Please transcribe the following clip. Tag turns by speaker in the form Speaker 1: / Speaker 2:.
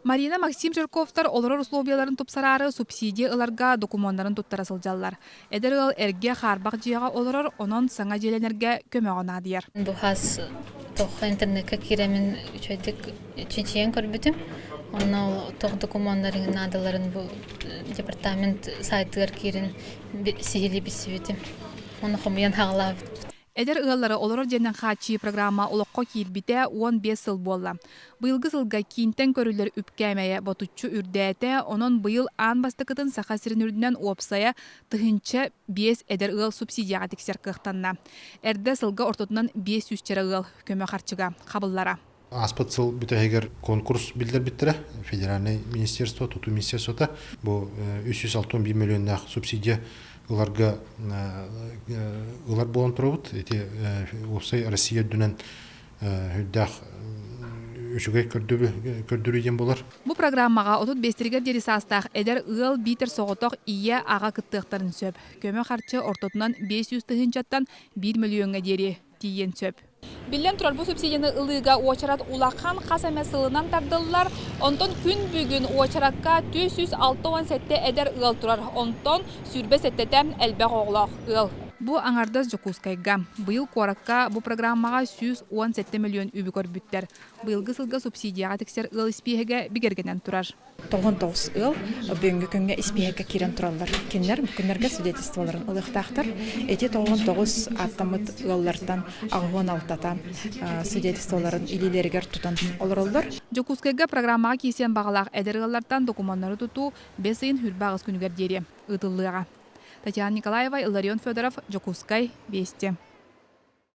Speaker 1: Марина, Максим Жирковтар олорор условияларын тупсараары субсидия ыларга докумуоннарын туттара сылдьаллар. Эдэр ыал эргэ хаарбах дьиэҕэ олорор, онон саҥа дьиэлэнэргэ көмөҕө наадыйар.
Speaker 2: Бу хас тохха интернекка киирэмин үчүгэйдик чинчийэн көрбүтүм. Онно ол туох докумуоннарын наадаларын бу департамент сайтыгар киирэн сиһилии билсибитим. Ону хомуйан хаалаабыт.
Speaker 1: Эдэр ыаллары олорор дьиэнэн хааччыйыы программа олоххо киирбитэ 15 сыл буолла. Быйылгы сылга киинтэн көрүллэр үп кээмэйэ ботуччу үрдээтэ, онон быйыл аан бастакытын Саха сирин үрдүнэн уопсайа 1005 эдэр ыал субсидияҕа тиксэр кыахтанна. Эрдэ сылга ортотунан 500 чэрэ ыал көмө харчыга хабыллара.
Speaker 3: Ааспыт сыл бүтэһигэр конкурс биллэрбиттэрэ. Федеральнай министерство, тутуу министерствота бу 361 миллионнаах субсидия ыларга ылар буолан турабыт. Ити уопсай Россия үрдүнэн үрдээх үчүгэй көрдөрүү диэн буолар.
Speaker 1: Бу программаҕа 35-ригэр диэри саастаах эдэр ыал биитэр соҕотох ийэ, аҕа кыттыахтарын сөп. Көмө харчы ортотунан 500 тыһыынчаттан 1 мөлүйүөҥҥэ диэри тиийиэн сөп. Биллэн турар, бу субсидияны ылыыга уочарат улахан хас эмэ сылынан тардыллар. Онтон күн бүгүн уочаракка 467 эдэр ыал турар. Онтон 27-тэ элбэх оҕолоох ыал. Бу аҥардас Дьокуускайга. Быйыл куоракка бу программаҕа 117 мөлүйүөн үбү көрбүттэр. Быйылгы сылга субсидияҕа тиксэр ыал испииһэгэ бигэргэнэн турар.
Speaker 4: 99 ыал бүгүҥҥү күҥҥэ испииһэккэ киирэн тураллар. Кинилэр бу күннэргэ свидетельстволарын ылыахтаахтар. Ити 99 ааттаммыт ыаллартан 86-та свидетельстволарын илиилэригэр тутан олороллор.
Speaker 1: Дьокуускайга программаҕа киирсиэн баҕалаах эдэр ыаллартан докумуоннары тутуу бэс ыйын 28 күнүгэр диэри ыытыллыаҕа. Татьяна Николаева, Илларион Федоров, Дьокуускай, Вести.